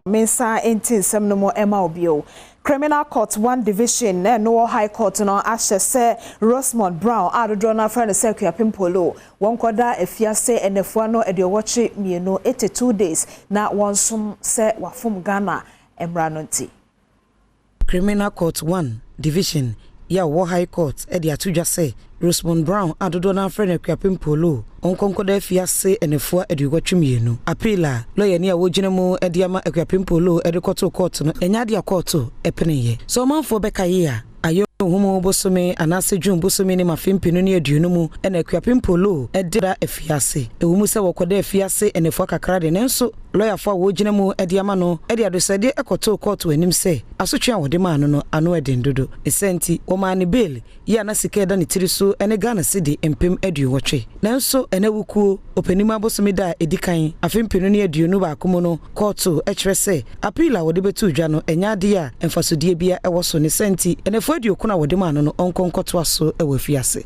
Mensa nti nsɛm no mu ɛma wo bio. Criminal Court 1 Division na ɛno wɔ High Court no ahyɛ sɛ Rosemond Brown a dodoɔ no afrɛ no sɛ Akuapem Polo wɔnkɔda afiase ɛnɛfoa no 82, 82 days, na wɔnsom sɛ wafom Ghana mmara no nti. Criminal Court 1 Division yɛ a wɔwɔ High Court de ato dwa sɛ Rosemond Brown a dodoɔ no afrɛ no Akuapem Polo ɔnkɔnkɔda afiase ɛnɛfoa 82. Appeal a lɔyani a wɔgyina mu de ama Akuapem Polo de kɔtoo court no, ɛnyɛ adeɛ a court ɛpeneyɛ. Sɛ ɔmanfoɔ bɛka yi a, ayɛ ohumu bosome anaasɛ June bosome ne mafe 2020 mu ɛna Akuapem Polo de da afiase. Ɛwɔ mu sɛ wɔkɔda afiase ɛnɛfoa kakra de, nanso lɔyafoɔ a wɔgyina mu de ama no de adesrɛdeɛ kɔtoo court anim sɛ asotwe a wɔde maa no ano ɛden dodo. Ɛsɛ nti wɔmaa ne bail yi a na sika ɛda ne tiri so ne Ghana cedi 80,000. Nanso ɛnɛ wukuo ɔpanim abosome da a ɛdi kan afe 2021 mu no, kɔɔto kyerɛ sɛ appeal a wɔde bɛto dwa no ɛnyɛ adeɛ a mfasodeɛ bia ɛwɔ so. Ne sɛ nti ɛnɛfoɔ 90 a wɔde maa no ɔnkɔ nkɔtoa so wɔ afiase.